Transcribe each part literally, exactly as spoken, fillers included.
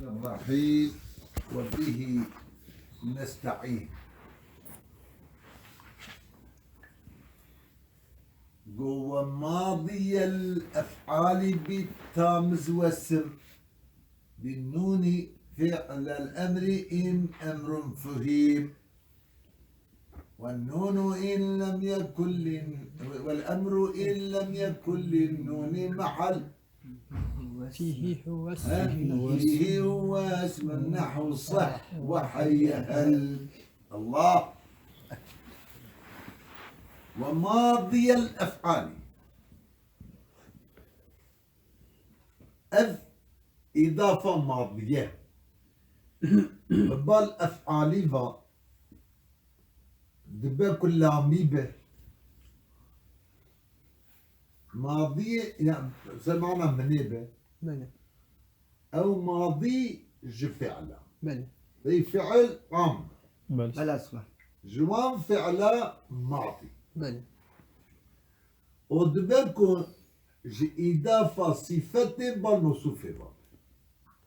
الرحيم وبه نستعين. Go ve madiyel ef'alî bî tamiz wesim. Bi nûnî fi'lel emrî in emrun fuhîm. والنون إن لم يكن لل-، والأمر إن لم يكن للنون محل. فيه هو اسم ها؟ النحو. فيه هو اسم النحو صح وحي هل. الله. وماضي الأفعال. Ev îdafa madiye. Bi bal ef'alî va dibe ku lamî be. Madiyê, ya, se mana minê be. Belê. Ew madî ji fi'la. Belê. Vey fi'l am. Belê. Belê, esma. Ji wan fi'la madî. Belê. O dibe ku ji îdafa sîfetê bal mewsûfê ve.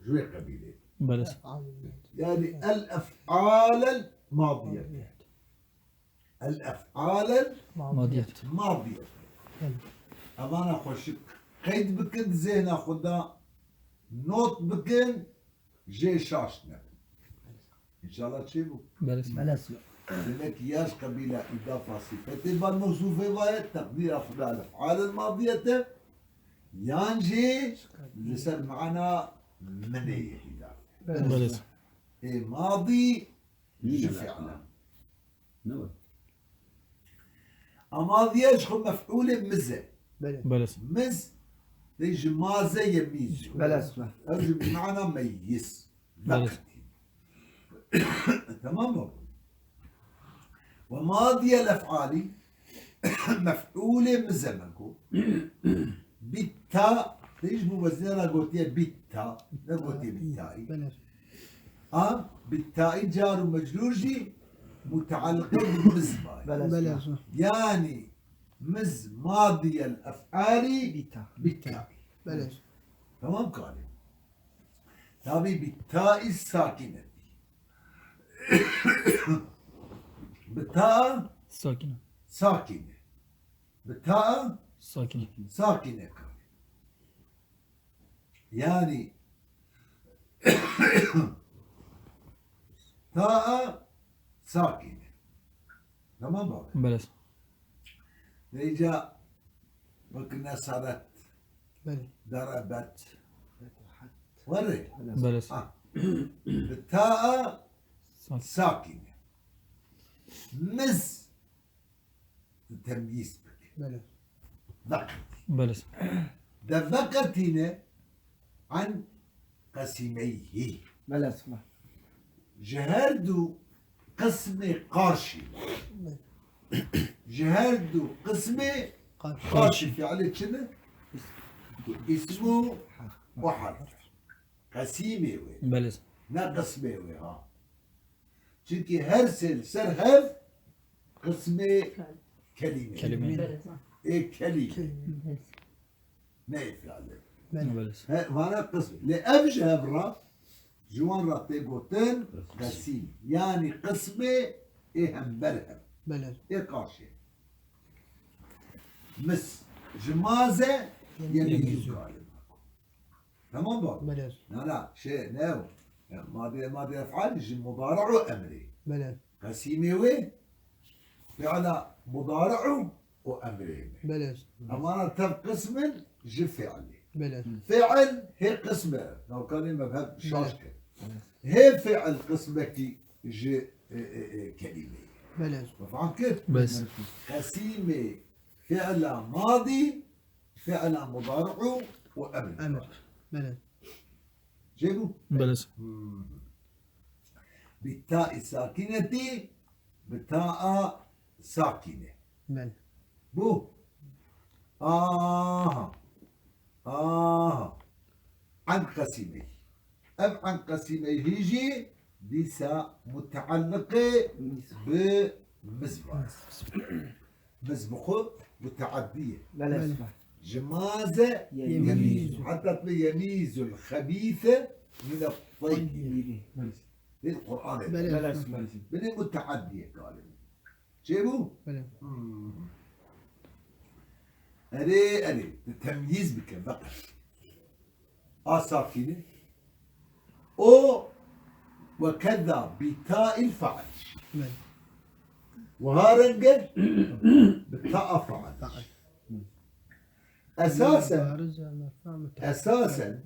Ji wê qebîlê. Belê. Ef'al. Yani el ef'alel madiyete. El ef'alel Madiyet. Madiyet. Belê. Evana xweşik qeyd bikin, zêhna xwe da not bikin, jê şaş nebin. İnşallah çê bû. Belê. Belê. Demek ki yaş qebîla îdafa sîfetê van mewsûfê vaye, teqdîra xwe da el ef'alel madiyete, yan jî li ser mana minê ye îdafe. Belê. Belê. Ê madî ji fi'la. Ne var? Amadiye ji xwe mef'ulê miz e. Belê. Belê. Miz, de ji maze yemîz. Belê, esma. Ev ji mana meyiz. Belê. Vekti. Tamam mı? Ve madiyel ef'ali mef'ulê miz e me ku. Bitta, de ji muwezinê re gotiye bitta, ne gotiye bittai. Belê. A, bittai car û mecrûr jî mutealliqê bi miz baye. Belê. Belê. Yani miz madiyel ef'ali Bita. Bittai. Belê. Tamam kare. Tabi bittai sakineti. Bita Sakine. Sakine. Bita Sakine. Sakine kare. Yani taa sakine. Tamam mı? Belê. Neyce bak nesaret. Belê. Darabet. Were. Belê. Ha. Taa Sak- sakine. Miz. Tu temyîz bike. Belê. Veqetî. Belê. De veqetîne an qesîmeyhî. Belê, sima. Ji her du qismê qarşî. Belê. Ji her du qismê Qarşî. Qarşî fiilê çi ne? Îsm û harf. Qesîmê wê. Belê. Ne qismê wê ha. Çimkî her sê li ser hev qismê kelîme. Kelîme. Ê kelîme. Kelîme. Ne ê fiilê. Belê. Belê. He, vana qism. Lê ev ji hev re, ji wan re tê gotin qesîm. Yanî qismê ê hember hev. Belê. Ê qarşê. Mis. Ji maze yemîzû. Yemîzû. Tamam mı? Belê. Na, na, şey, ne o? Ya, madi, madi ef'al ji mudari'u emrê. Belê. Qesîmê wê, fi'la mudari'u û emrê me. Belê. Ama na tev qismin ji fi'lê. Belê. Fi'l hê qisme, navkanê mezheb şaş kir. Hê fi'l qismekî ji, e, e, e, kelîmeyê. Belê. Me fam kir? Bes. Qesîmê fi'la madî, fi'la mudari'u û emr. Emr. Belê. Çêbû? Belê. Hmm. Bi ta'i sakineti, bi ta'a sakine. Belê. Bu. Aha. Aha. An qesîmeyhî. Ev an qesîmeyhî jî dîsa mutealliqê bi miz var. Miz bi xwe muteaddî ye. Belê. Belê. Ji maze yemîz. Yemîz. Heta tu yemîzul xebîse Min et-tayyibi. Belê. Lil Qur'anê. Belê. Belê. Belê. Binê muteaddiye kalim. Çêbû? Belê. Hmm. Erê, erê. Di temyîz bike, veqe. A sakîne. O ve keza bi ta'il fail. Belê. Wiha renge bi ta'a fail. Fail. Esasen, Bariz ya merfa müteharik. Esasen,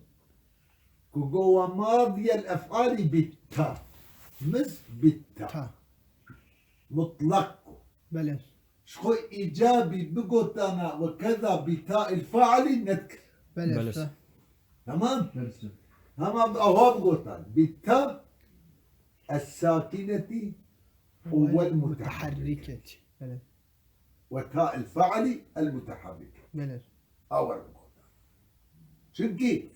ku go we madiyel ef'alî bi ta. Miz bi ta. Ta. Mutlaq ku. Belê. Ji xwe îcabî bigotana ve keza bi ta'il failî nedikir. Belê. Belê. Tamam? Belê. Hema bi awa bigotan. Bi ta es-sakineti û wel muteharriketi. Belê. Ve ta'il faili el muteharrik. Belê. Awer bigotan. Çimkî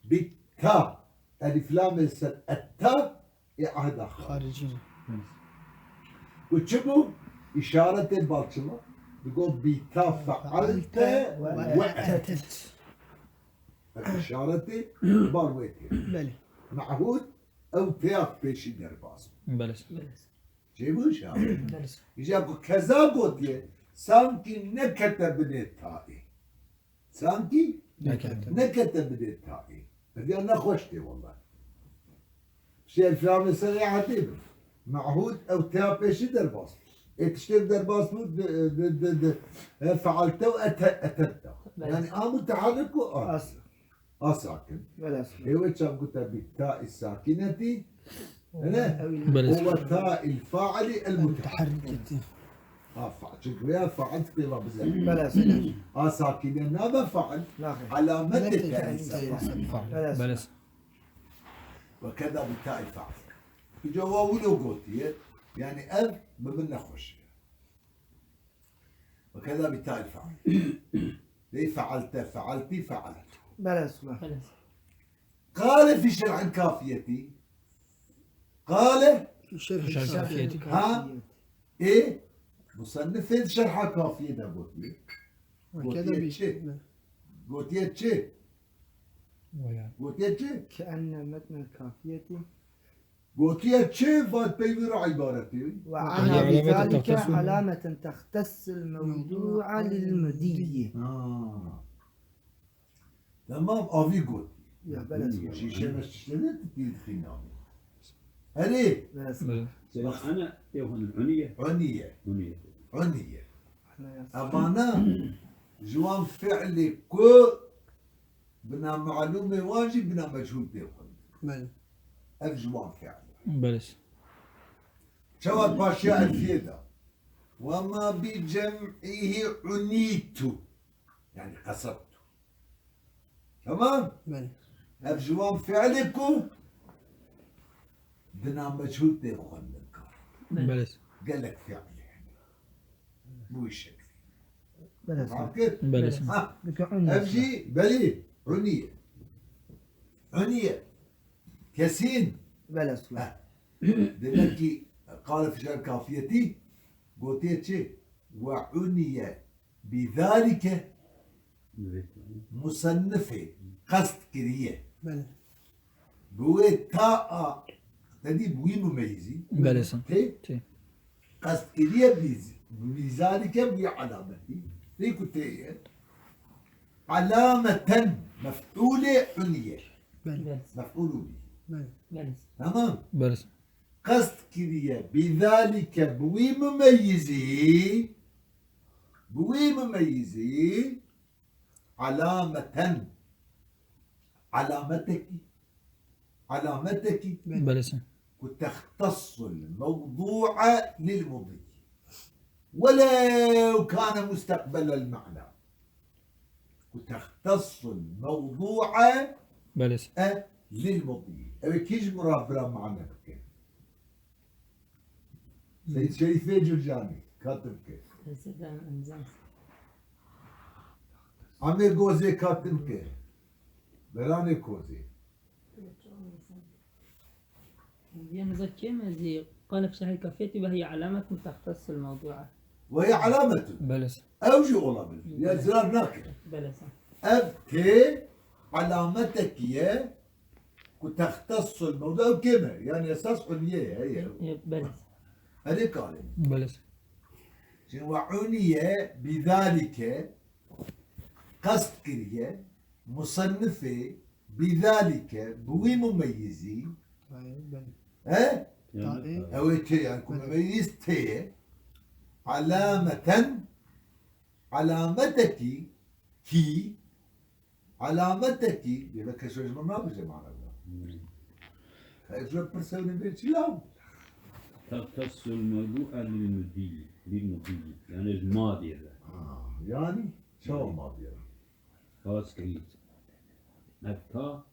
bi ta, elif lamê ser et ta, ê ahda xaricî. Xaricî. Û çi bû? Îşaretê balçima. Digot bi ta fealte ve etet. Ev îşaretê bal wê tê. Belê. Mehûd ew têya pêşî derbas bû. Belê. Çêbû şa. Belê. Îja ku keza gotiye, sankî nekete binê taê. Sankî Nekete. Nekete binê taê. Ev ya nexweş tê wela. Şêr filan mesela hatê bi. Mehûd ew têya pêşî derbas. Ê tiştê derbas bû, di, di, di, di, e, fealte û ete-, etet da. Belê. Yani a muteharrik û a. As. A sakin. Belê. Ê wê çav gote bi ta'î sakinetî, ne? Belê. Û ve ta'il faili el muteharriketî. Ha, fa-, çünkü veya fail pê ve bize. Belê. A sakine nabe fail. Nabe. Alamete ta'î fail. Belê. Belê. Ve keda bi ta'il fail. Îca wa wilo gotiye, yani ev bi min nexweş e. Ve keda bi ta'il fail. Lê fealte, fealtî, fealtu. Belê, sula. Belê. Qale fî şerhil kafiyetî. Qale. Şerhil kafiyetî. Ha? Ê, musennifê di şerha kafiyê de gotiye. Gotiye çi? Gotiye çi? Gotiye çi? Keenne metnel kafiyetî. Gotiye çi? Vat peyvî re îbaretî. Ve ana bi zalike alameten tehtassil mewdu'a lil mudiyyi. Ha. Tamam, avî got. Ya, belê. Şîşe meştiştene titî dixînamî. Erê. Belê. Ana tê hon uniye. Uniye. Uniye. Uniye. Evana ji wan fiilê ku bina malûmê wan jî bina mecûl tê xwendin. Belê. Ev ji wan fiil. Belê. Çawa paşiya elfiyê de. Ve ma bi cem'ihi unîtu. Yani qesedtu. Tamam? Belê. Ev ji wan fiilê ku bina mecûl tê xwendin kar. Belê. Gelek fiil yani. Bu şekilde. Belê. Fark et? Belê. Ha, ev jî belê. Uniye. Uniye. Kesin. Belê. Ha. Demek ki qale fî şerhil kafiyetî gotiye çi? Ve uniye bi zalike musennifê qest kiriye. Belê. Bi wê ta a, te dî bi wî mumeyizî. Belê, san. Tê? Tê. Qest kiriye bi z-, bi zalike bi wî alametî. Tê ku tê ye. Alameten mef'ulê uniye. Belê. Mef'ulu bî. Belê. Belê. Tamam. Belê. Qest kiriye bi zalike bi wî mumeyizî. Bi wî mumeyizî. Alameten. Alametekî. Alametekî. Belê. Ku tehtassul mewdu'a lil mudî. Welev kane mustekbelel ma'na. Ku tehtassul mewdu'a Belê. E lil mudî. Ew ê kî ji min re bira mane bike? Seyîd Şerîfê Curcanî, katim ke. Mesela, Amê Gozê, katim ke. Beranê Kozê. Yemza kêm ezî qale fî şerhil kafiyetî ve hiye alametun tehtassul mewdu'a. Ve hiye alametun. Belê. Ew jî olabilir. Ya zirar nake. Belê. Ev tê alametekî ye. ku textesul mewdu ew kêm e. Yani esas uniye ye, heye. Ye, belê. Erê kalê. Belê. Şimdi ve uniye bidalike, qest kiriye, musennifê bidalike, bi wî mumeyyizî. Tabii, belê. He? Tabii. Ew ê tê yani ku mumeyyiz tê ye. Alameten, alametekî, kî, alametekî, yê ve kesoj min nabêje mana wî. Hmm. Ez ji pirse wî bê çi law? Textesul mewdu'e lil mudî, lil mudî. Yani ji madî re. Ha, yani çawa madî re? Xas kirî. Heta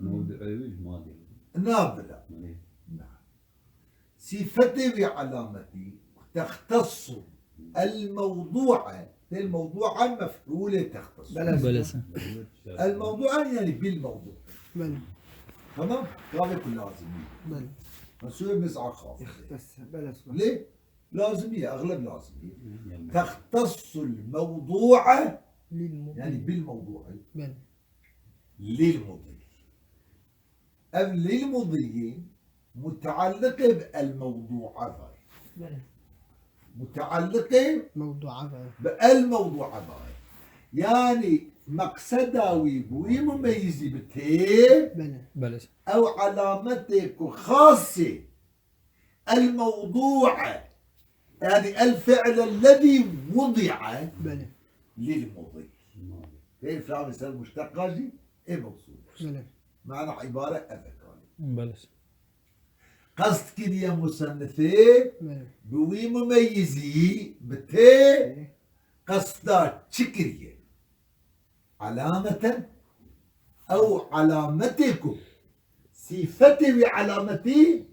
mewdu'e wî ji madî re. Na bira. Belê. Na. Sîfetê wî alametî, textesu el mewdu'e, el mewdu'e mef'ulê textesu. Belê. Belê. El mewdu'e yani bil mewdu'. Belê. Tamam? Gavê ku lazimî. Belê. Mesûlê miz'a xas. İhtes-, belê. Lê lazimî ye, egleb lazimî ye. Textesul mewdu'e, lil mudî, yani bil mewdu'e. Belê. Lil mudî. Ev lil mudiyî mutealliqê bi el mewdu'a ve. Belê. Mutealliqê mewdu'a ve. Bi el mewdu'a ve. Yani meqseda wî bi wî mumeyizî bi tê. Belê. Belê. Ew alametê ku xasê el mewdu'a, yani el fi'le lezî wudi'a. Belê. Lil mudî. Tê fi'lê ser muşteqa jî ê mewsûl. Belê. Mana îbare ev e kalê. Belê. Qest kiriye musennifê, belê, bi wî mumeyizî, bi tê, belê, qesta çi kiriye? Alameten, ew alametê ku sîfetê wî alametî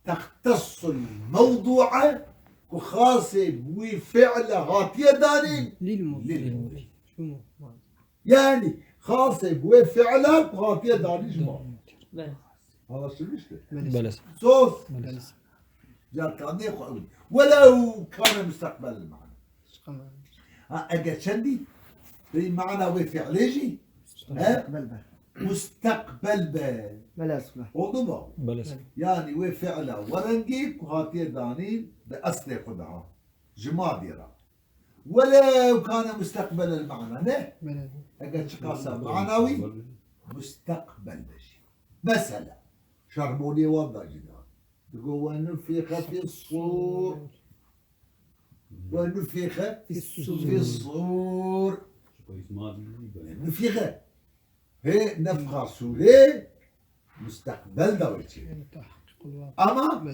textesul mewdu'e ku xasê bi wî fi'le hatiye danîn, lil mudî. Lil mudî. Lil mudî. Yani xasê bi wê fi'la ku hatiye danî ji ma. Belê. Anlaşılmıştır. Belê. Belê. Sos. Belê. Carkanê xwe ew. Welew kane mustakbel mana. Ha, eger çendî, pey mana wê fi'lê jî, he? Mustakbel be. Mustakbel be. Belê. Oldu mu? Belê. Yani wê fi'la werengî ku hatiye danî bi eslê xwe de ha. Ji madî re. Welew kane mustakbelel mana, ne? Belê. Eger çiqasa mana wî mustakbel be jî. Mesela, şermoniyê wan da jî da. Digo, "Ve nufixe fis-sur." "Ve nufixe fis-sur." Fis-sur. Nufixe. Hê nefxa sûrê mustakbel da wê çê. Ama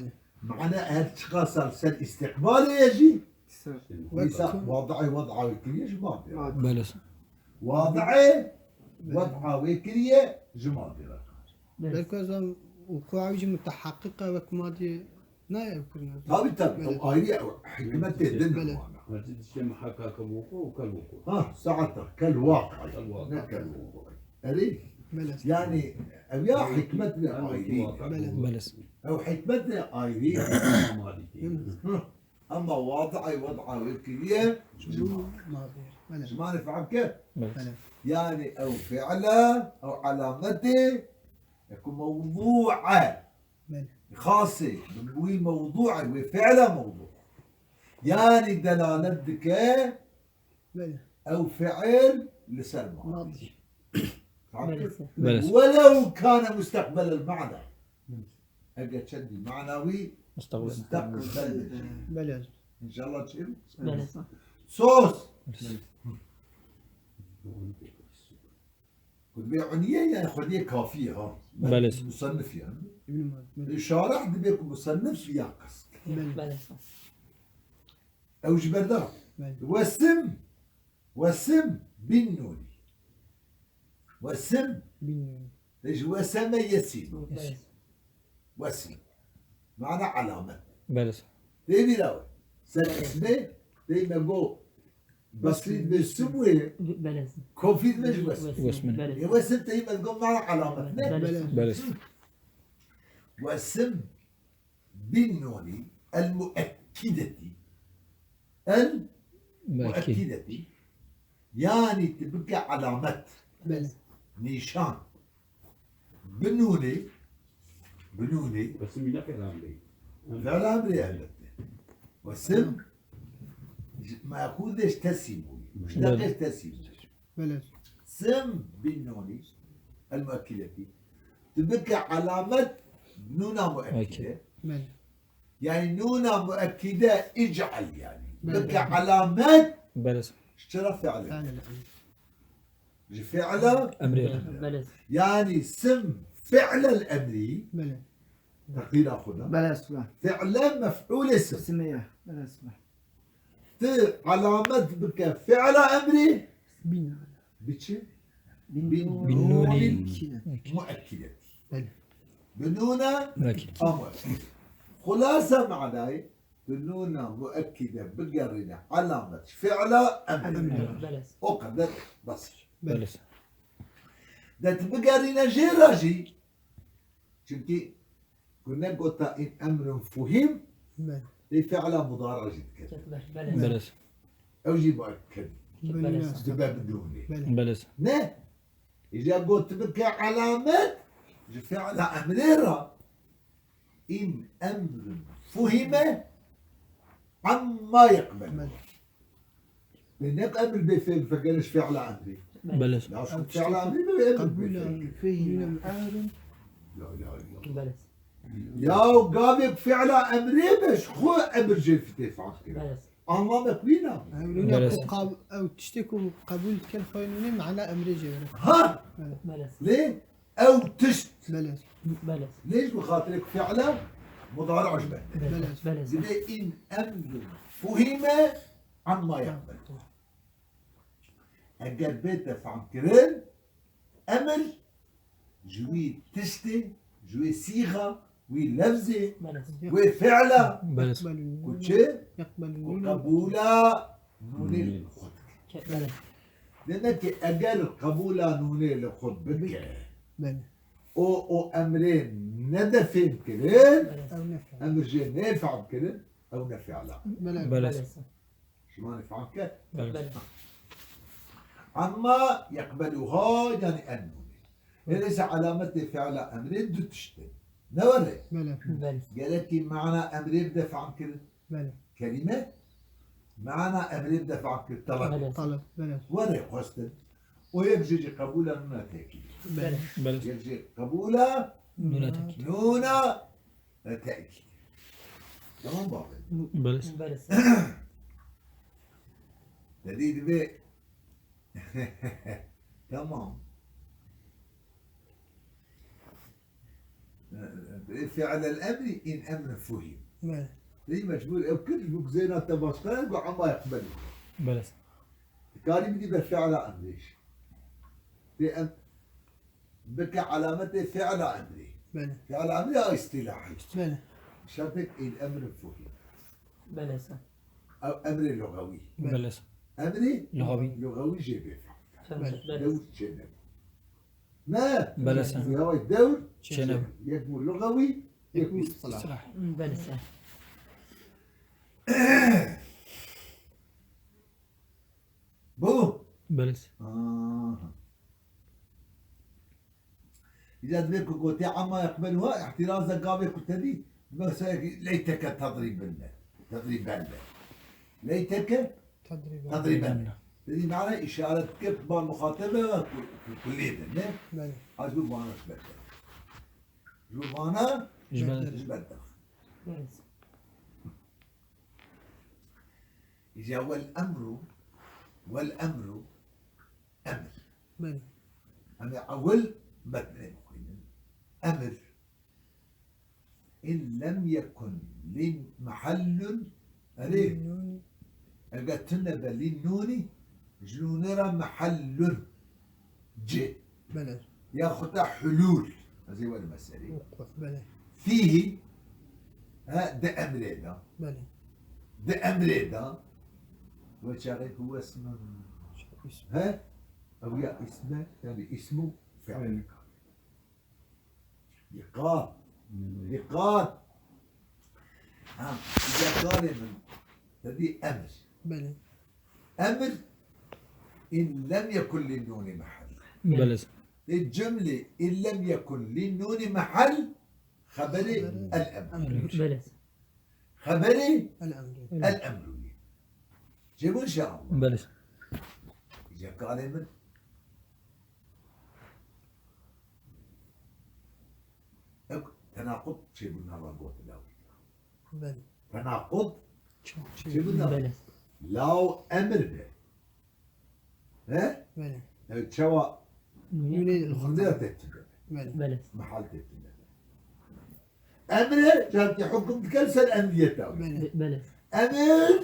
mana her çiqasa ser îstiqbalê ye jî, wisa wadi'ê wad'a wê kiriye ji ma bê. Belê. Wadi'ê wad'a wê kiriye ji ma bê. Belkî ez û ku ew jî muteheqqiq e wek ma dê. Nayê ew kirine. Tabii, tabii. Belê. Ew ayrı, ew hikmetê din. Belê. Wana. Her tiştê muhakkak e wuku û kel wuku. Ha, saeta, kel waqi. Kel waqi. Ne kel wuku. Erê? Belê. Yani, ev ya hikmet ne ayrı. Belê. Belê. Ew hikmet ne ayrı. Hı. Ama wadi'ê wad'a wê kiriye ji ma. Belê. Ji ma ne fehm ke? Belê. Yani, ew fi'la, ew alametê, eku mewdu'e. Belê. Xasê, bi wî mewdu'ê, wê fi'la mewdu'. Yani delalet dike, belê, ew fi'il li ser ma. Madî. Tamam. Belê. Belê. Welew kane mustakbelel ma'na. Eger çendî mana wî mustakbel, mustakbel be. Belê. İnşallah çi? Belê. Sos. Belê. Ku dibê uniye, yani xwediyê kafî ye, ha. Belê. Musennif yani. Îbn Malik, belê. Şarih dibê ku musennif ya qist. Belê. Belê. Ew ji ber da. Belê. Wesim, wesim bin nûnî. Wesim. Bin nûnî. Lê ji weseme yesî. Belê. Wesim. Mana alamet. Belê. Tê bîra we. Ser ismê, tê me go Basrî dibê simwê, belê, kofî dibê ji wesmê. Wesmê. Belê. Ê wesm teyî me digot mana alamet, ne? Belê. Belê. Wesim bin nûnî el muekkidetî. El muekkidetî. Yani tu bike alamet. Belê. Nîşan. Bi nûnê, bi nûnê. Ve sim yine fi'l emrê. Fi'l emrê elbette. Ve sim, ji, mexûzê ji tesî bûye. Muşteqê ji tesî bûye. Belê. Sim bin nûnî el muekkidetî. Tu bike alamet nûna muekkide. Belê. Yani nûna muekkide ic'al yani. Belê. Bike alamet. Belê. Ji çira fi'l. Fi'l. Ji fi'la emrê. Belê. Yani sim fi'lel emrî. Belê. Teqdîra xwe de. Belê, sibeh. Fi'le mef'ûlê sim. Simê ye. Belê, sibeh. Tu alamet bike fi'la emrî. Bin. Bi çi? Bin. Bin nûnî. Nûnî muekkidet. Belê. Bi nûna muekkide. Xulasa manayê, bi nûna muekkide bigerîne alamet fi'la emrî. Emrî. Belê. O qeder bes. Belê. De tu bigerîne jê re jî, çimkî ku ne gota in emrun fuhîm, Belê. Lê fi'la mudara jî dikeve. Belê. Belê. Ew jî muekked. Belê. Dibe bi nûnê. Belê. Belê. Ne? Îca got bike alamet ji fi'la emrê re, in emrun fuhîme amma yeqbel. Belê. Lê ne emir bê fêl bike ji fi'la emrê. Belê. Ya şu fi'la emrê be emir bê fêl. Ya, ya, ya. Belê. Ya gavê fi'la emrê be ji xwe emir jê fitê fam kirin. Belê. Anlamek wî ne. Belê. Ew tiştê ku qebûl dikin xwe nûnê mana emrê jê were. Ha! Belê. Lê ew tişt. Belê. Belê. Lê ji xatirê ku fi'la mudari ji ber. Belê. Belê. Dibê in emrun fuhîme amma yeqbel. Eger bête famkirin, emir ji wî tiştê, ji wê sîxa, wî lefzê, Belê. Wê fi'la, Belê. Ku çi? Ku qebûla nûnê li xwe dike. Belê. Demek ki eger qebûla nûnê li xwe bike, Belê. O, o emrê nede fêm kirin, Belê. Emir jê nê fam kirin, ew ne fi'la. Belê. Belê. Belê. Şima nî fam kir? Belê. Belê. Amma yeqbeluha yani en nûnê. Belê. Lê ise alametê fi'la emrê du tişt in. Ne were? Belê. Belê. Gerekî mana emrê bide fam kirin. Belê. Kelîme mana emrê bide fam kirin. Talep. Belê. Talep, belê. Were xwestin. O yek jê jî qebûla nûna tekî. Belê. Belê. Yek jî qebûla Nûna tekî. Nûna E, tekî. Tamam baba. Belê. Belê. Te dî dibê. Tamam. E, fi'lel emrî in emrin fuhîm. Belê. Dî mecbûr ew kir, ji bo ku zêna te başqa ye, got amma yeqbel. Belê. Dikarî bidî be fi'la emrê jî. Tê em, bike alametê fi'la emrê. Belê. Fi'la emrê ya îstîlahî. Belê. Şertek ên emrin fuhîm. Belê se. Ew emrê lugewî. Belê. Belê se. Emrê Lugewî. Lugewî jê bê fam. Belê. Belê. Dewr çênebû. Ne? Belê se. Lugewî dewr Çênebû. Yek bû lugewî, yek bû îstîlahî. Belê se. Bû? Belê. Aha. Îca divê ku gotiye amma yeqbeluha, îhtîraza gavê ku te dî, mesela leyteke tedrîbinne. Tedrîbenne. Leyteke Tedrîbenne. Tedrîbenne. Te dî mana îşaret dike, ba muxatebe ve ku, ku, kulî de, ne? Belê. Ez bu mana ji ber te. Ji bu mana Ji ber te. Ji ber te. Belê. Îca wel emru, wel emru emir. Belê. Em ê ewil metnê bixwînin. Emir. In lem yekun lî mehellun, erê. Lî nûnî. Eger tune be lî nûnî, ji nûnê re mehellun. Cih. Belê. Yaxuta hulûl. Ez ê werim serê. Belê. Fîhî, he, di emrê de. Belê. Di emrê de. Ve çaxê ku wesme. He? Ew ya îsme, yani îsmu fi'l. Dîqat. Dîqat. Ha, îca karê min. Te dî emir. Belê. Emir in lem yekun lî nûnî mehel. Belê. Lê cumlê in lem yekun lî nûnî mehel xeberê el emr. Belê. Xeberê el emr. El emrû ye. Çêbû inşallah. Belê. Îca kalê min. Ew tenaqud çêbû nava gotina wî. Belê. Tenaqud çêbû nava. Belê. Law emir be. He? Belê. Ew çawa nûnê li xwe nûnê tê tune. Belê. Belê. Mehal tê tune. Emre, carkî hukm dike li ser emriyeta wî. Belê. Be-, belê. Emir,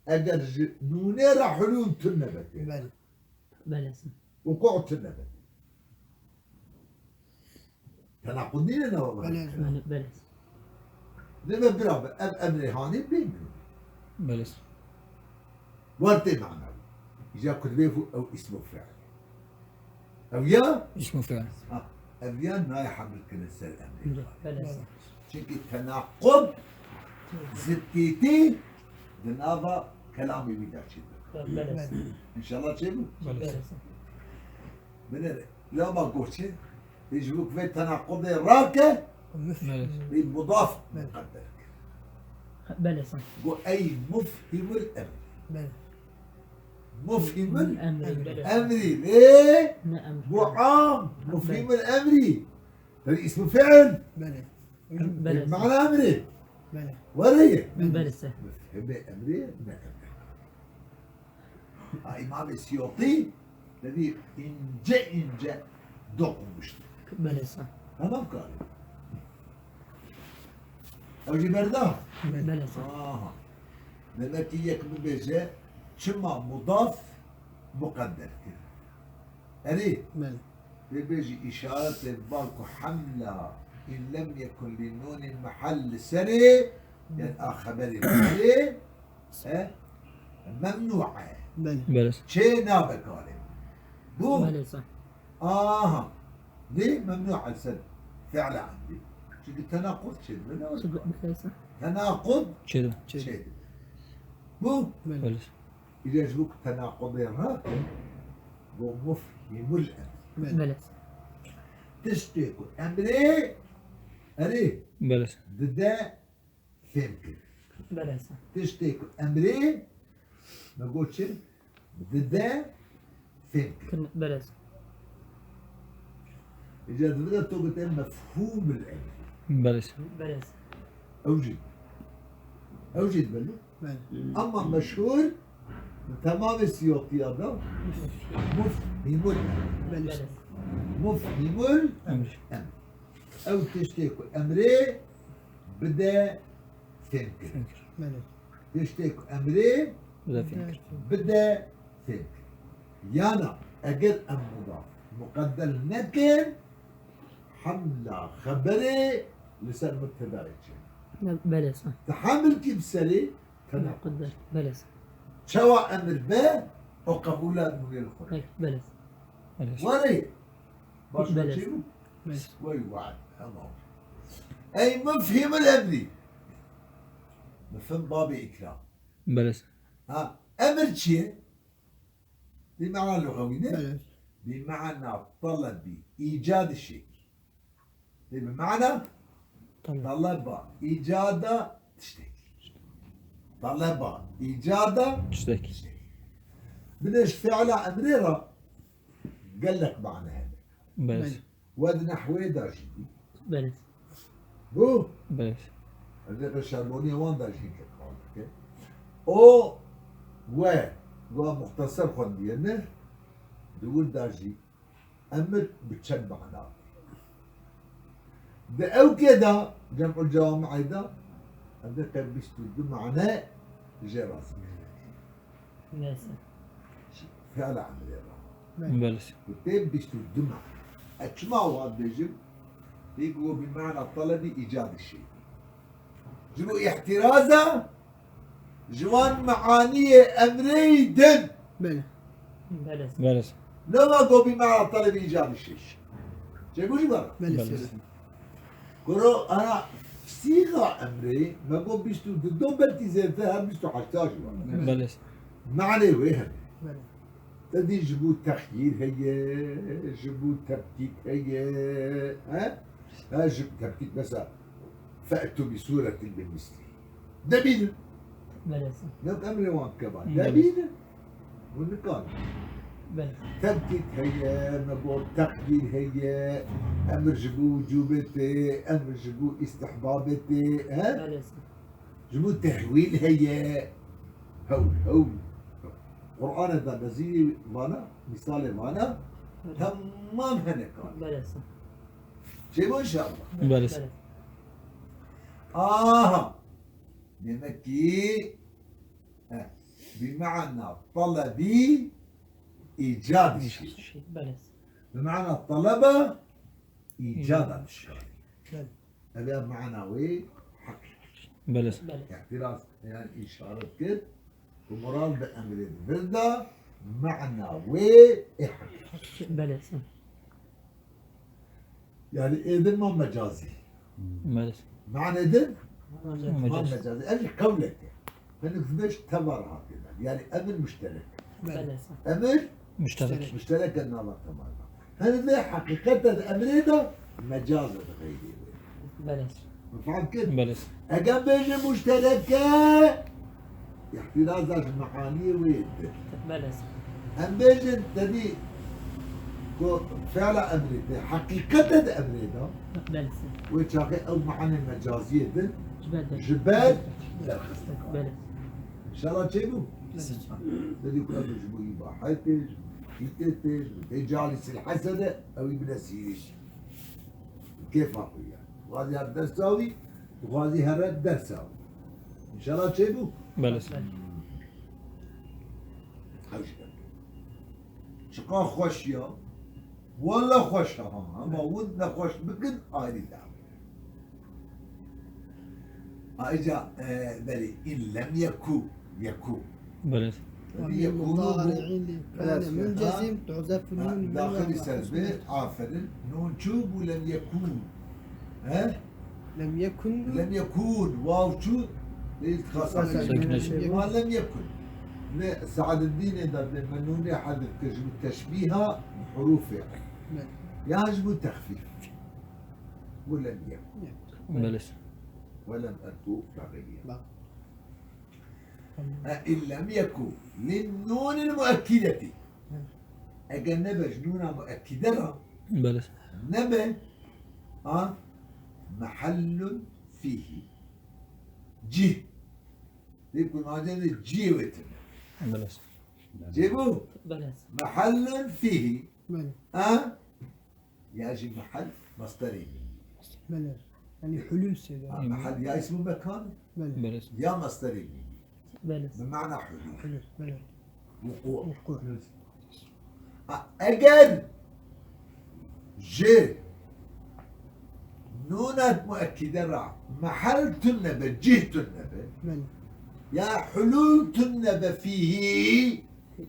eger ji nûnê re hulûl tune be tê. Belê. Belê. Wuqû tune be tê. Tenaqud nîne nava me. Belê. Belê, belê. Deme bira be, ev emrê hanî bê min. Belê. Wer tê mana wî. Îca ku dibê ew îsmu fiil. Ew ya? Îsmu fiil. Ha, ev ya nayê hemil kirin ser emrê. Belê. Belê. Çimkî tenaqud, ziddîtî di nava kelamê wî de çêdike. Belê. Înşallah çêbû. Belê. Binêre, lama goçê, tê ji bo ku vê tenaqudê rake, Belê. Vê mudaf Belê. Muqedder kir. Belê, sah. Go ey mufhimul emr. Belê. Mufhimul Emrî, belê. Emrî. Lê Ne emr. Go am, mufhimul emrî. Belê. Belê, ismu fiil. Belê. Belê. Mana emrî. Belê. Were ye. Belê, sah. Mufhimul emrî, ne emrî. Ha, Îmamê Siyotî, te dî, ince ince dokunmuştu. Belê, sah. Tamam karî. Ew jî berda? Belê, sah. Aha. Demek ki yek bibêje, çima mudaf muqedder kir? Erê. Belê. Vê bêjî îşaretê bal ku hemla in lem yekun lî nûnî mehel li serê, yani a xeberê li serê, e, memnû e. Belê. Belê. Çê nabe karê. Bu, Belê, sah. Aha. Lê memnû e li ser fi'la emrî. Çünkü tenaqud çê dibe, ne oldu? Belê, sah. Tenaqud Çê dibe. Çê dibe. Bu, Belê. Belê. Îca ji bo ku tenaqudê rakin, bo mufhimul emr. Belê. Belê. Tiştê ku emrê, erê, Belê. Dide fêm kir. Belê. Tiştê ku emrê, me got çi? Dide fêm kir. Belê. Îca divire to gote mefhûmul emr. Belê. Belê. Ew jî. Ew jî belê. Belê. Ama meşhûr, temamê Siyotiya da mufhîmul emr. Belê. Mufhîmul emr. Ew tiştê ku emrê bide fêm kir. Belê. Tiştê ku emrê Bide fêm kir. Bide fêm kir. Yana eger em mudaf muqedder nekin, hemla xeberê li ser mubtedayê çêne. Be-, belê, sah. Ti hemil kî bi serê tenaqud. Muqedder, belê, sah. Çawa emir be, o qebûla nûnê li xwe. Belê, belê. Belê. Were. Baş Belê. Çêbû? Belê. Wey wad, tamam. Ey mufhimul emrî. Mufhim babê ikram. Belê. Ha, emir çi ye? Bi mana lugewî ne? Belê. Bi mana talebî, îcadî şey. Bi mana Talep. Taleba, îcada tiştekî. Taleba, îcada Tiştekî. Tiştekî. Binêş fi'la emrê ra gelek mana hene. Belê. Belê. We di nehwê de jî dî. Belê. Bû? Belê. Ez ê Şerboniyê wan de jî kek qal dike. O we, wa muxteser xwendiye ne, di wir de jî emir bi çend mana tê. Di ewkê de, Cem'ul Cewami'ê de, em dê qey bîst û du mane jê re zikir. Neyse. Fi'la emrê re. Belê. Ku tê bîst û du mane. Ez çima wan dibêjim? Lê ku bi mana talebî îcadî şey. Ji bo îhtiraza ji wan meaniyê emrê din. Belê. Belê. Belê. Leva go bi mana talebî îcadî şey. Çêbû ji wan? Belê. Belê. Kuro ana sîxa emrê, me got bîst û du, belkî zêdetir, her bîst û heşt jî were. Belê. Manê wê hebe. Belê. Te dî ji bo texyîr heye, ji bo tebtît heye. He? Ha, ji tebtît mesela, "Fe'tu bi sûretin min mislî." Demînin. Belê. Ne emrê wan keva. Belê. Demînin. Hûn nikarin. Belê. Tebtît heye, me got texyîr heye, emir ji bo wicûbê tê, emir ji bo îstihbabê tê, he? Belê. Ji bo tehwîl heye. Hewl, hewl. Qur'anê de nezîrî vana, mîsalê vana, belê, temam hene kar. Belê. Çêbû inşallah. Belê. Belê. Aha. Demek ki, he, bi ma'na talebî îcad şî. Belê. Bi ma'na talebe îcad şî. Belê. Ev ya mana wê heq. Belê. Belê. Îhtiraz, yani işaret kir. Ku Mural bi emrê vir de mana wê ê heq. Belê. Yani êdin ma mecazî. Belê. Mana êdin ma mecazî. Mecazî. Ev jî qewlek e. Hinek dibêj teva re hatê de. Yani emir muşterek. Belê. Emir muşterek. Muşterek e nava teva de. Hinek dê heqîqet de emrê de mecaz e di xeyrê wê. Belê. Min fehm kir? Belê. Eger bêje muşterek e, îhtiraza ji meaniyê wê ye. Belê. Em bêjin tevî ku fi'la emrê tê, heqîqet e di emrê de. Belê. Wê çaxê ew meanê mecaziyê din ji ber derxistin. Belê. Înşallah çêbû? Belê. Tevî ku em ji bo îbahetê, ji bo îtê tê, ji bo tê calî silhese de ew ê bine sîrî. Kêfa xwe ye. Dixwazî her dersa wî, dixwazî here dersa wî. Înşallah çêbû? Belê. Hewş kerde. Çiqa xweş ya. Walla xweş e ha. Ama hûn nexweş bikin, ayrî dava. Ayrıca, e, berê in lem yeku, yeku. Belê. Yekûnû bû. Belê. Belê. Daxilî ser bê, aferin. Nûn çû bû, lem yekûn. He? Lem yekun. Lem yekûn. Waw çû. Lê iltixasa. Sekine. Wa lem yekun. Lê Saededdînê de bê me nûnê hedif kir ji bo teşbîha hurûfê. Belê. Ya ji bo texfîf. Bû lem yekun. Belê. Ve lem eku fexeyye. Bak. E, in lem yeku lin nûnil muekkidetî. Eger nebe ji nûna muekkide re, belê, nebe, a, mehellun fîhî. Cih. Lê ku nacê de cihê wê tune. Belê. Cêbû? Belê. Mehellun fîhî. Belê. A, Ya jî mehel masderê mî. Belê. Yanî hulûl sê de. Ha, mehel ya îsmû mekan e, belê, belê, ya masderê mî. Belê. Bi mana hulûl. Hulûl, belê. Wuqû. Wuqû. Ha, eger ji nûna muekkide ra mehel tune be, cih tune be, belê, ya hulûl tune be fîhî,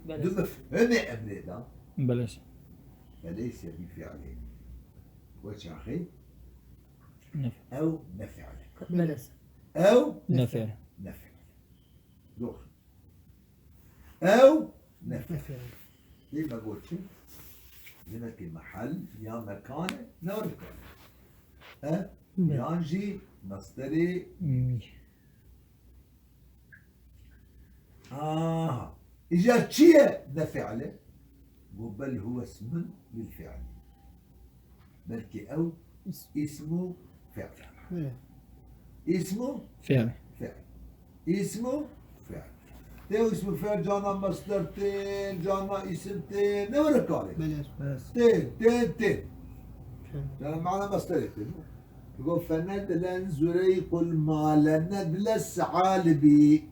belê, di mefhumê emrê de. Belê. Feleyse bi fi'lin. Weçaxê? Nef. Ew ne fi'l e. Belê. Ew ne fi'l e. Ne fi'l e. Doğru. Ew ne fi'l e. Lê me got çi? Demek ki mehel ya mekan e, ne were kar. E? Belê. Yan jî masderê mî. Aha. Îcar çi ye ne fi'l e? Got bel huwe ismun lil fi'l. Belkî ew îsmu fi'l. Hı. Îsmu fi'l. Fi'l. Îsmu fi'l. Tê îsmu fi'l cana masder tê, cana îsim tê, ne were karê. Belê. Tê, tê, tê. Hı. Cana mana masderê tê. Digo, "Fenedlen Zureyqul male nedle se'alibî."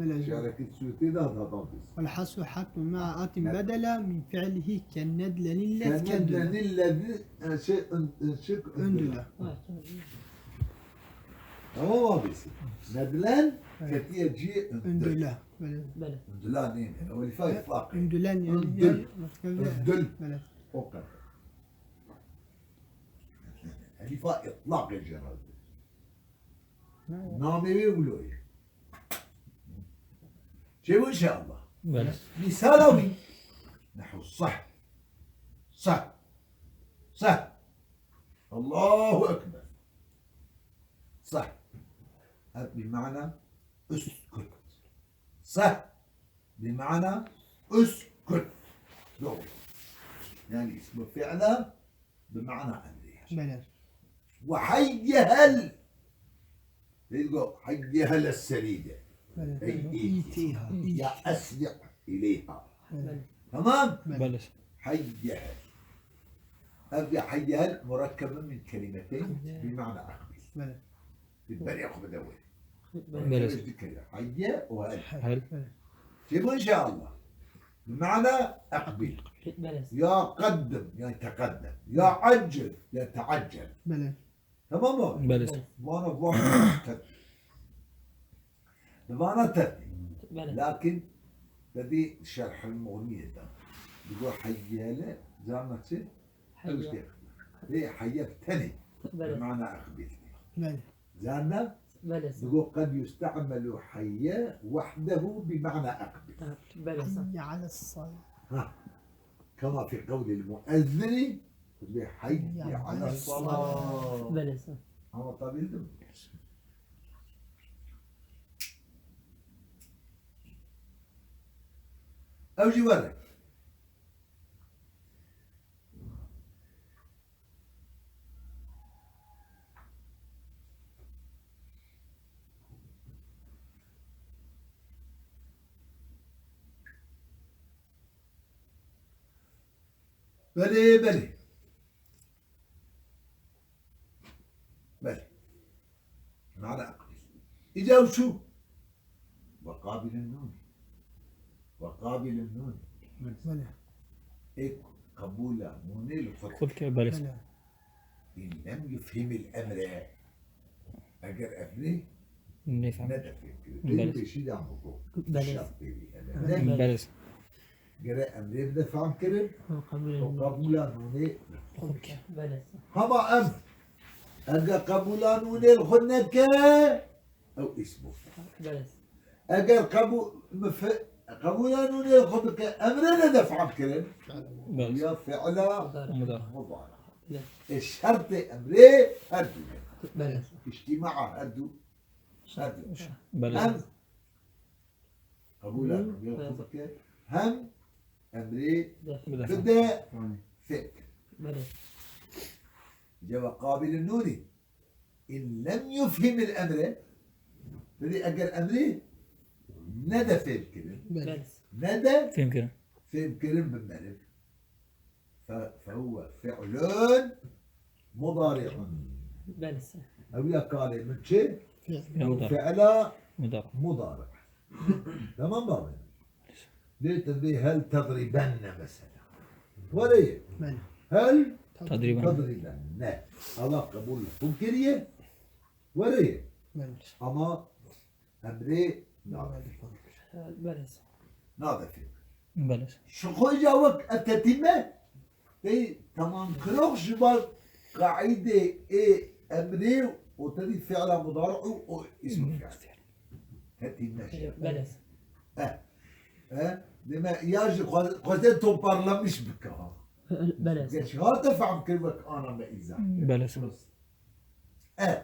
Belê. Şi'rekî sûretê de hata bîst. والحذف حتم مع آت بدلا من فعله كالندلن الذي كندلا. Kennedlenillezi, e, şey, ün-, ün-, şey, ündüle. Ündüle. Tamam abisi. Nedlen, evet, ketiye cî ündül. Ündüle. Belê. Belê. Ündüla neyne? O lifa itlak. Ündülen yani. Ündül. Yani, ündül. Belê. O kadar. Helifa îtlaqê jê re dibê. Namê wê wilo ye. Çêbû inşallah. Belê. Mîsala wî. نحو صه. صه. صه. الله أكبر. صه. هذا بمعنى اسكت. صه بمعنى اسكت. Doğru. Yani ismi fi'la bi mana emrê. Belê. Ve hayyehel. Digo hayyehel es-serî de. Belê. Ey, ey, ey. Ya esri' ileyha. Belê. Tamam? Belê. Hayyehel. Ev ya hayyehel murekkebe min kelimeteyn bi mana akbil. Belê. Bi berê xwe bide wê. Belê. Ev dikeye. Hayye û hel. Hel. Çi bu inşallah? Bi mana akbil. Belê. Ya qeddim, yani teqeddem. Ya accil, ya teaccel. Belê. Tamam mı? Belê. Vana vana tet. Vana tet. Belê. Lakin dedi şerh el-Muğniye de. Digo hayyele, zana çi? Hayye. Ev işte. Ve hayye tenê. Belê. Mana akbil. Belê. Zana? Belê. Digo qed yusta'melu hayye wahdehu bi mana akbil. Belê. Hayye ales-salah. Ha. Kema fi qewlil muezzini, bi hayye ales-salah. Belê. Anlatabildim mi? Ev jî were. Belê, belê. Belê. Mana akbil. Îca çû. Ve qabilin nûnî. Ve qabilin nûnî. Belê. Ê qebûla nûnê li xwe dike. Belê. Belê. În lem yufhimil emre. Eger emrê Nefhem. Nedefê kirin. Belê. Pêşî de biko. Belê. Şart pêvî hebe. Belê. Belê. Gere emrê bide fam kirin. Û qebûla nûnê. Belê. Hema em. Eger qebûla nûnê li xwe neke, ew îsm bû. Belê. Eger qebû-, mife-, qebûla nûnê li xwe bike, emrê nede fam kirin. Belê. Ya fi'la Mudari. Mudari. Belê. E, şertê emrê her du ne. Belê. İctimaa her du. Her du. Belê. Em qebûla nûnê li xwe bike, hem emrê bide fam kir. Belê. Cevap qabil nûnî. În lem yufhimil emre, dedi eger emrê nede fêm kirin, Belê. Nede fêm kirin, fêm kirin bi meriv, fe, fehuve fi'lun mudari'un. Belê. Ew ya kalê min çi? Fi'l. Ew fi'la mudari. Mudari. Tamam mı abi? Lê te vê hel tedribenne mesela. Were ye. Belê. Hel tedribenne. Tedribenne. Allah qebûl li xwe kiriye. Were ye. Belê. Ama emrê nade. Belê. Nade fêm. Belê. Ji xwe ca wek ev tetîme, Tey tamam kirok ji bar qaîdê ê emrê û tevî fi'la mudari û, û îsm fi'l. Hetî neşe. Belê. Eh. Eh. Deme ya ji xwe-, xwezê toparlamiş bike ha. Belê. Geç hate fehm kir wek ana me îzah. Belê. Eh.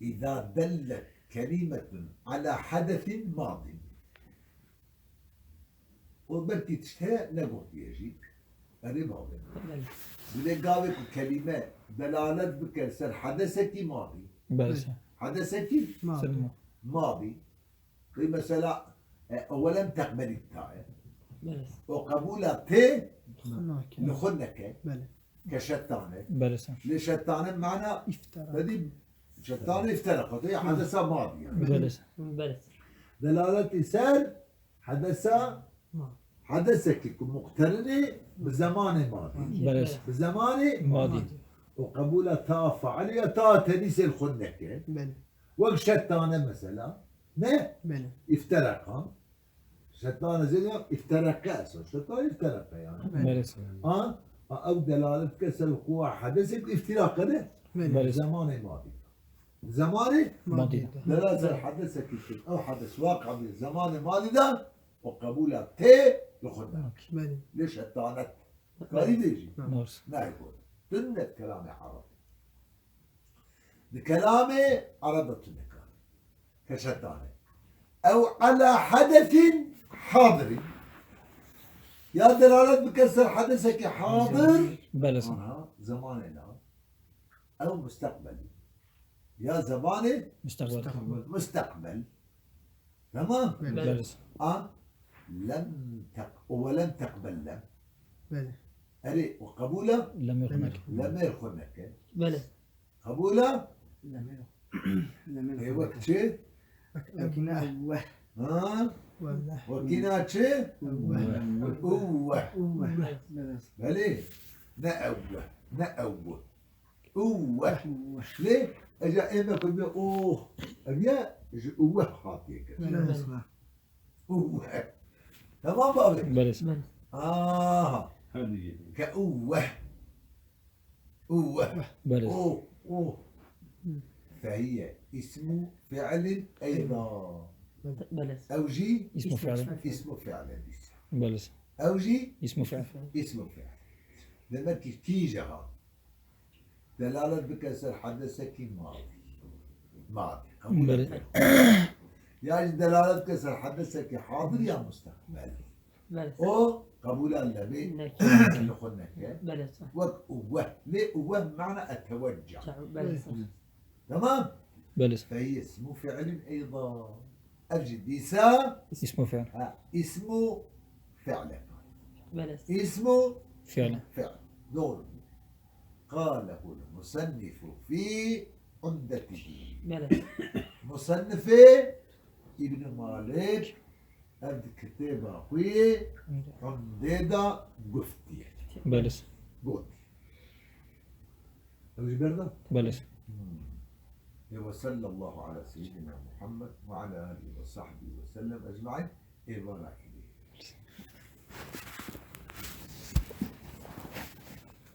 Îza dellet kelîmetun ala hadesin madin. Û belkî tişt heye negotiye jî. Erê bavê. Belê. Dilê gavê ku kelîme delalet bike ser hedesekî madî. Belê. Hedesekî Madî. Madî. Qî mesela, e, ewelen teqbelî taye. Belê. O qebûla tê Xwe nake. Li xwe neke. Belê. Ke şetane. Belê. Lê şetane mana İftara. Dedî şetane ifteraka. Te ya hedesa madî yani. Belê. Belê. Delaletî ser hedesa Ma. Hedesekî ku muqterinê bi zemanê madî. Belê. Bi zemanê Madî. O qebûla ta fail ya ta tenîsê li xwe neke. Belê. Wek şetane mesela. Ne? Belê. İfteraka. Şetane zêde ifteraka esas. Şetane ifteraka yani. Belê. Belê. A, a, ew delalet ke ser kuwa hedesek iftiraka de. Belê. Belê. Zemanê madî. Zemanê Madî. Madî. Delalet ser hedesekî. Ew hedes waqi bi zemanê madî de. û qebûla tê li xwe nake. Belê. Lê şetanet karî bêjî. Doğru. Nayê got. Tunnet kelamê Ereb. Di kelamê Ereb de tu nikare. Ke şetane. Ew ala hedefin hadirin. Ya delalet bike ser hedesekî hadir. Belê. Aha, zemanê na. Ew musteqbel. Ya zemanê Musteqbel. Musteqbel. Tamam. Belê. Belê. A lem teq-, û we lem teqbel lem. Belê. Erê, û qebûla Lemê xwe nake. Lemê xwe neke. Belê. Qebûla? Lemê. Ê, wek çi? Wekî ne ewwe. Ha? Welle. Wekî ne çi? Ewwe. Ewwe. Ewwe. Belê. Ne ewwe. Ne ewwe. Ewwe. Ewwe. Lê, eca ê me ku bê oh. Ev ya ji ewwe hatiye kir. Belê. Ewwe. Tamam mı abi? Belê. Belê. Aha. Hadi gelin. Ke ewwe. Ewwe. Belê. O, o. Fehiye ismu fi'lin eyda. Belê. Ew jî İsmu fiil. İsmu fi'lin. Belê. Ew jî İsmu fiil. İsmu fi'l. Demek ki kîje ha. Delalet bike ser hedesekî madî. Madî. Qebûl Belê. Eke. Ya jî delalet bike ser hedesekî hadir ya musteqbel. Belê. O qebûla lebê Neke. Li xwe neke. Belê, sah. Wek ewwe. Lê ewwe mana etewecce. Belê, sah. Tamam? Belê. Fe ismu fi'lin eyda. Ev jî dîsa İsmu fiil. Ha, ismu fi'le. Belê. İsmu Fiil. Fi'l. Doğru. Qalehul musennifu fî umdetihi. Belê. Musennifê Îbn Malik ev di kitêba xwe yê Umdê de guftiye. Belê. Got. Ew jî berda? Belê. Hmm. Ê ve sallallahu ala seyyidina Muhammed ve ala alihi ve sahbihi ve sellem ecmaîn. Ê vana